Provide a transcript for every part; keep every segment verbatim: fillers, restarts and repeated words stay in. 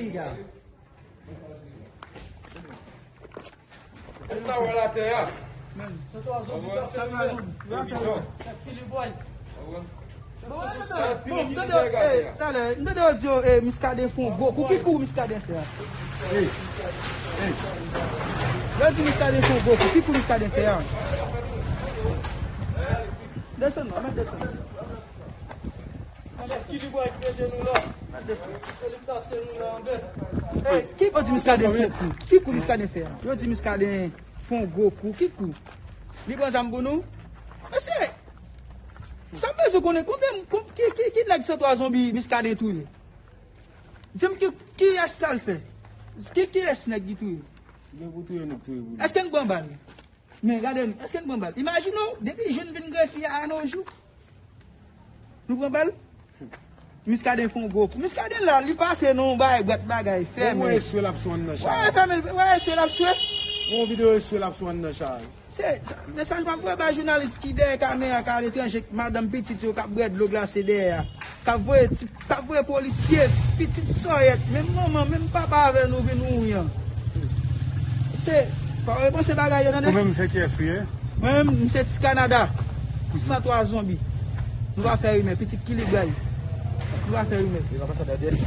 piga. Sa wè l atè a. Men, se twa zonbi k ap fè nou menm. Tèt Kili Bòy. Bon, m tande, eh, talè, m tande yo di yo, eh, Muscadin fè yon gwo kou. Ki kou Muscadin fè a? Yo di Muscadin fè yon gwo kou. Ki kou Muscadin fè a? Desann non, mèt desann. Tèt Kili Bòy ki mete nou la. Mèt desann. Se li k pase nou la anbè. Eh, ki kou di Muscadin fè yon kou? Ki kou Muscadin fè a? Yo di Muscadin fè yon gwo kou. Ki kou? Li pran zam pou nou? Mesye, sa m bezwen konnen, konbyen, kon-, ki, ki, ki nèg san twa zonbi Muscadin touye? Di m ki, ki rès sa l fè? Ki, ki rès nèg li touye? Si gen pou touye, nou k touye pou li. Èske n pran bal? Men gade nou, èske n pran bal? Imajine w, depi jou n vin gresi a, a nos jours, nou pran bal? Muscadin fè yon gwo kou. Muscadin la, li pase nan yon bagay, bwat bagay, fèmen. Ou wè eswe l ap sou anndan chay. Wè, fèmen, wè eswe l ap swe. Yon videyo eswe l ap sou anndan chay. Se, se mesaj m ap voye bay jounalis ki dèyè kamera, k aletranje, k madanm pitit yo, k ap bwè dlo glase dèyè a. K ap voye ti, k ap voye polisye, pitit sòyèt, menm manman, menm papa avè nou vin wouri an. Se, pa repanse bagay yo, tande? Ou menm, se kiyès ou ye? Mwen menm, m se Ti Kanada, san twa zonbi. Nou pa fè rimè, pitit Kili Bòy. Nou pa fè rimè. Li pa pase dèyè.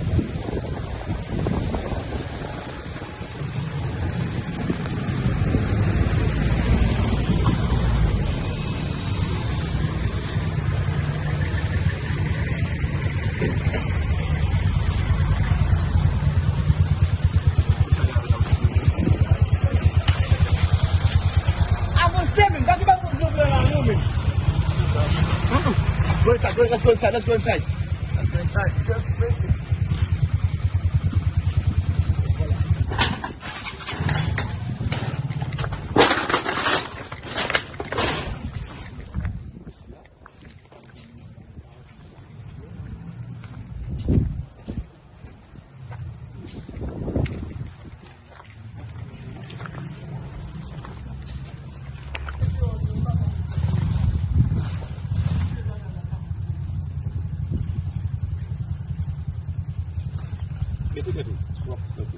Avanse menm, gade pa moun yo vle la non menm. Go inside, go, let's go inside, let's go inside. Let's go inside. Just make it. Mete tèt ou. W ap kanpe.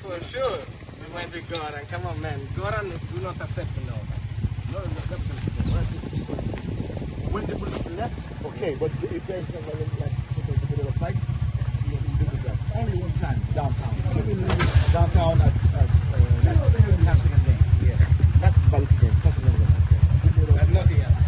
For sure. We went to Goran. Come on, man. Goran is do not accept, you know. No, no, no, no. When they put it left, okay, but if there is no, like, supposed to be a fight, you do the job. Only one time downtown. Downtown at, at, uh, that Mexican thing. Yeah. Not Baluchi thing, Mexican thing. But nothing else.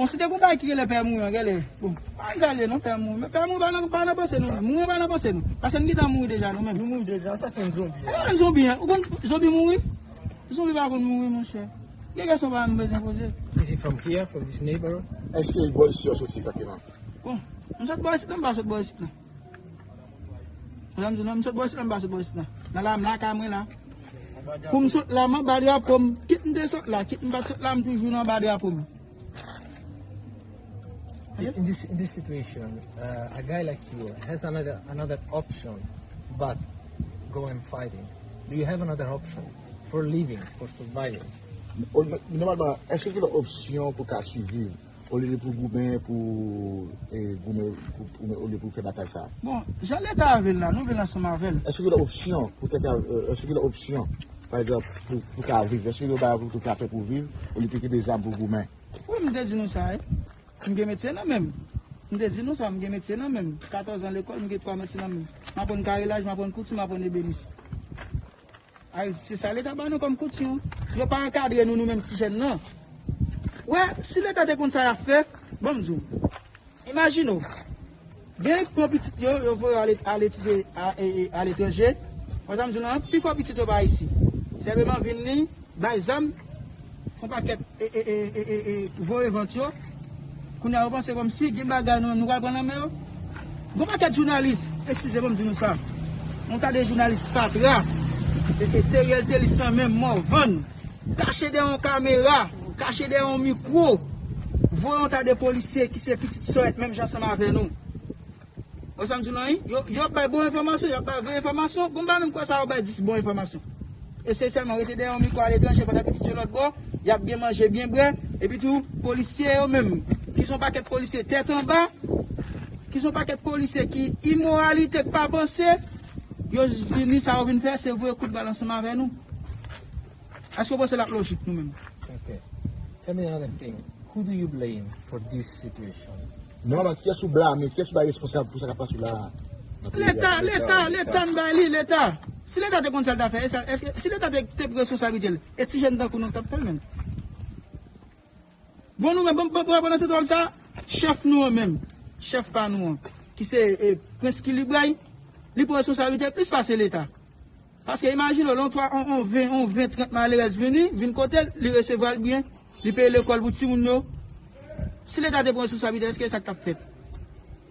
Bon, si te gon bagay ki rele pè mouri an, rele. Bon, pa rele non pè mouri. Men pè mouri pa nan, pa nan panse nou menm. Mouri pa nan panse nou. Paske n gentan mouri deja nou menm. Nou mouri deja, sa se yon zonbi. E yon zonbi, en. Ou konn zonbi mouri? Zonbi pa konn mouri, monchè. Gen kesyon pa m bezwen poze. Is he from here, from this neighborhood? Èske bò isi yo soti egzakteman? Bon, m sot bò isit la, m pa sot bò isit la. Ou konprann m di w non, m sot bò isit la, m pa sot bò isit la. Nan la, m lakay mwen la. Pou m sot la, m anba drapo m. Kit m te sot la, kit m pa t sot la, m toujou nan anba drapo m. In this in this situation, uh, a guy like you has another another option but go and fighting. Do you have another option for living, for surviving? O, nòmalman, èske gen lòt opsyon pou ka siviv? Olye pou goumen, pou, e, goumen, pou, pou, olye pou fè batay sa a? Bon, jan Leta a vle l la, nou vle l ansanm avè l. Èske gen lòt opsyon pou tèt, e, èske gen lòt opsyon, pa egzanp, pou, pou ka viv? Èske gen lòt bagay pou tou ka fè pou viv, olye pou kenbe zam pou goumen? Wi, m te di nou sa, wi. M gen metye nan men m. M te di nou sa, m gen metye nan men m. Katòz an lekòl, m gen twa metye nan men m. M aprann karelaj, m aprann kouti, m aprann ebenis. Ay, se sa Leta ba nou kòm kouti, wi. Yo pa ankadre nou, nou menm ti jèn nan. Wè, si Leta te konn sa y ap fè, ban m di w. Imajine w, gen pran pitit yo, yo voye al, al etidye a, e, e, aletranje. Wè sa m di w lan, pifò pitit yo pa isi. Senpleman vin li, bay zam, fè yon pakèt, e, e, voye vant yo. Kounye a, yo panse kòmsi gen bagay nou, nou pral pran nan men yo. Gon pakèt jounalis, eskize, ban m di nou sa. Yon ta de jounalis fatra, e, e, Teriel Telis nan men mò vann. Kache dèyè yon kamera, kache dèyè yon mikwo, voye yon ta de polisye ki se pitit sòyèt menm jan ansanm avè nou. Wè sa m di w lan, wi? Yo, yo ap bay bon enfòmasyon, y ap bay vrè enfòmasyon. Bon, m pa menm kwè sa yo bay dis bon enfòmasyon. E se sèlman rete dèyè yon mikwo aletranje pandan pitit yo lòt bò, y ap byen manje, byen bwè. Epi tou, polisye yo menm, ki se yon pakèt polisye tèt anba, ki se yon pakèt polisye ki imoralite, k pa panse, yo jis vini, sa yo vin fè, se voye kout bal ansanm avè nou. Èske w panse l ap lojik nou menm? Okay. Tell me another thing. Who do you blame for this situation? Nòmalman, kiyès ou blame? Kiyès ou bay responsab pou sa k ap pase la a? Leta, Leta, Leta, n bay li, Leta. Si Leta te konn sa l ta fè, e sa, èske, si Leta te, te pran responsablite l, e ti jèn tankou nou k t ap fè l menm? Bon, nou menm, bon, bon, bon, pandan se tan sa, chèf nou an menm, chèf pa nou an, ki se, e, Prens Kilibray, li pran responsablite l plis pase Leta. Paske imajine w, lè yon twa, yon, yon ven, yon ven, trant malerèz vini, vin kote l, li resevwa l byen, li peye lekòl pou timoun yo. Si Leta te pran responsablite, èske sa k t ap fèt?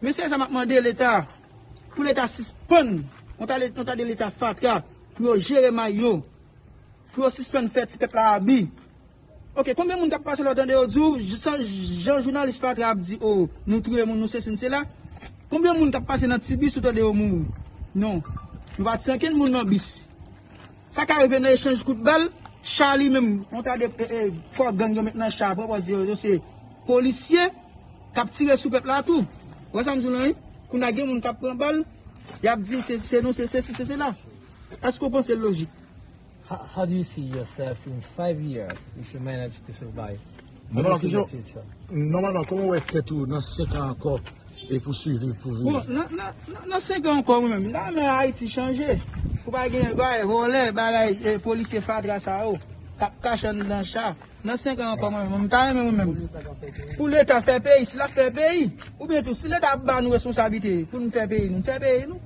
Men se sa m ap mande Leta, pou Leta sispann, yon ta de, yon ta de Leta fatra, pou yo jere may yo, pou yo sispann fè ti pèp la abi. Ok, konbyen moun k ap pase la, w tande yo di w, jan, jan jounalis fatra ap di, o, nou touye moun, nou sesi, nou sela? Konbyen moun k ap pase nan ti bis, ou tande yo mouri? Non. Nou pa tiye ankenn moun nan bis. Sa ka rive nan echanj kout bal, cha li menm, yon ta de, e, e, kò gang yo met nan cha, pran pòz yo, yo se polisye k ap tire sou pèp la tou. Wè sa m di w lan, wi? Kounye a gen moun k ap pran bal, y ap di se, se nou, se sesi, se sela. Èske w panse l lojik? How, how do you see yourself in five years if you manage to survive? How do you see the future? Nòmalman, kòman w wè tèt ou nan senk an ankò e pou swiviv, pou viv? Bon, nan, nan, nan, nan senk an ankò, mwen menm, la men Ayiti chanje. Pou pa gen bagay vòlè, bagay, e, polisye fatra sa yo, k ap kache anndan cha. Nan senk an ankò, mwen menm, m ta renmen mwen menm pou Leta fè peyi, si l ap fè peyi. Oubyen tou, si Leta ap ba nou responsablite pou n fè peyi nou, n fè peyi nou.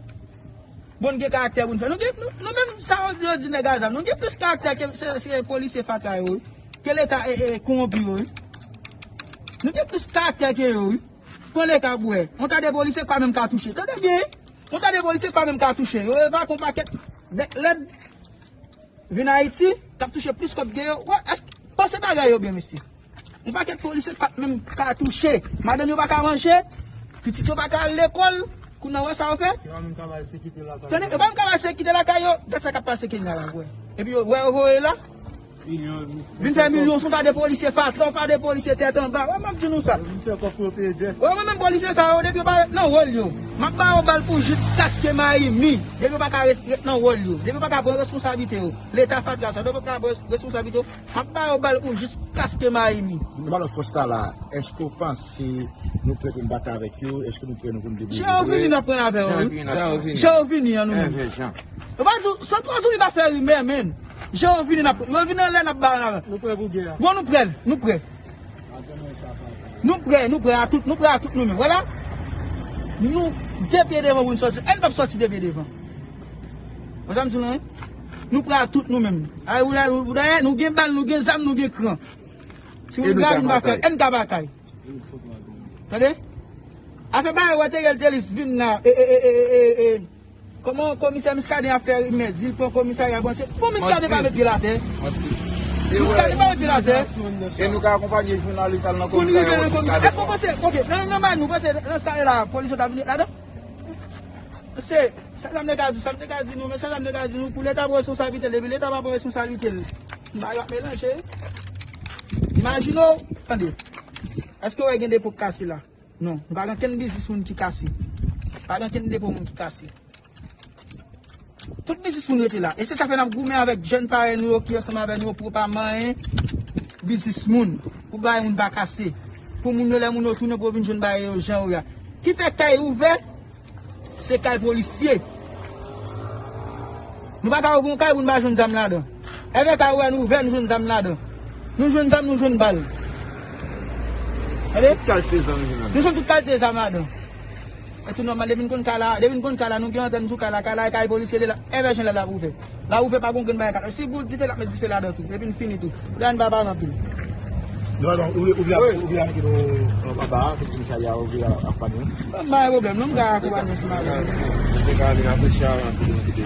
Bon, n gen karaktè pou n fè. Nou gen, nou, nou menm, sa yo di, yo di nèg a zam. Nou gen plis karaktè ke se, se polisye fatra yo, wi. Ke Leta, e, e, kowonpi yo, wi. Nou gen plis karaktè ke yo, wi. Pran le ka pou wè. Yon ta de polisye k pa menm ka touche. Tande byen, wi. Yon ta de polisye k pa menm ka touche. Yo evakye yon pakèt bèt lèd vin Ayiti, k ap touche plis kòb ke yo. Wè, èske, panse bagay yo byen, mesye. Yon pakèt polisye k pa t menm ka touche. Madanm yo pa ka manje. Pitit yo pa ka al lekòl, kounye a w wè sa yo fè? Yo pa menm ka bay sekirite lakay yo. Tande, yo pa menm ka bay sekirite lakay yo, gad sa k ap pase Kenya la, wè. Epi yo, wè yo voye la? Vin fè milyon sou ta de polisye fatra, ta de polisye tèt anba. Wè, m ap di nou sa. Wè, mwen menm polisye sa yo, depi yo pa ret nan wòl yo, m ap ba yo bal pou jiskaske Mayimi. Depi yo pa ka ret, ret nan wòl yo, depi yo pa ka pran responsablite yo, leta fatra sa, depi yo pa ka pran responsablite yo, m ap ba yo bal pou jiskaske Mayimi. Nou ba lòt fòs la la, èske w panse nou prè pou n batay avèk yo? Èske nou prè nou pou n debouye? Jan yo vini, n ap pran avè yo, wi. Jan yo vini an, nou menm. Yo pa di, Santwazou, li pa fè rimè, menn. Jan yo vini, n ap, yo vini anlè, n ap ba yo nan. Nou prè pou gè a. Bon, nou prè, nou prè. Nou prè, nou prè a tout, nou prè a tout nou menm. Vwala. Nou de pye devan pou nou sòti. E n p ap sòti de pye devan. Wè sa m di w lan, wi? Nou prè a tout nou menm. Ay, ou la, ou dayè, nou gen bal, nou gen zam, nou gen kran. Si nou gade, nou pa fè, e n ka batay. Tande? Afè bagay wè Teriel Telis vin la. E, e, e, e, e, e, e. Kòman komisè Muscadin ap fè rimè, di l pran komisarya, bon, se, bon, Muscadin pa met pye l atè. Muscadin pa met pye l atè. E nou ka akonpanye jounalis al nan komisarya Rod Muscadin. Èske w panse, ok, nan, nan, nan, nou panse nan sa la, polis yo ta vini ladan? Se, sa, sa m te ka di, sa m te ka di nou, men sa, sa m te ka di nou, pou leta pran responsablite l, epi leta pa pran responsablite l. Bagay yo ap melanje. Imajine w, tande. Èske w wè gen depo k kase la? Non, nou pa gen kenn biznis moun ki kase. Pa gen kenn depo moun ki kase. Tout biznis moun rete la. E se sa fè n ap goumen avèk jèn parèy nou yo ki ansanm avè nou yo pou yo pa manyen biznis moun. Pou bagay moun pa kase. Pou moun yo, lè moun yo tounen pou yo vin jwenn bagay yo jan yo ye a. Ki fè kay ouvè, se kay polisye. Nou pa ka ouvri yon kay pou nou pa jwenn zam ladan. Èvè kay ouvè, nou ouvè, nou jwenn zam ladan. Nou jwenn zam, nou jwenn bal. Tande? Tout kalite zam nou jwenn ladan. Nou jwenn tout kalite zam ladan. E tou nòmal, depi n konn kay la, depi n konn kay la, nou gen antèn sou kay la, kay la e kay polisye li la, èvè jan lè l ap ouvè. L ap ouvè pa gon grenn bagay ka. Si bout dife, l ap met dife ladan tou. Epi n fini tou. Pou n pa pale anpil. Nou pa ouvri, ouvri, ouvri, ouvri, anba, se komisarya ouvri ap pale. Mwen pa gen pwoblèm, non, m ka akonpanye sou maten. Mwen te ka vin apreche avan pou nou kite.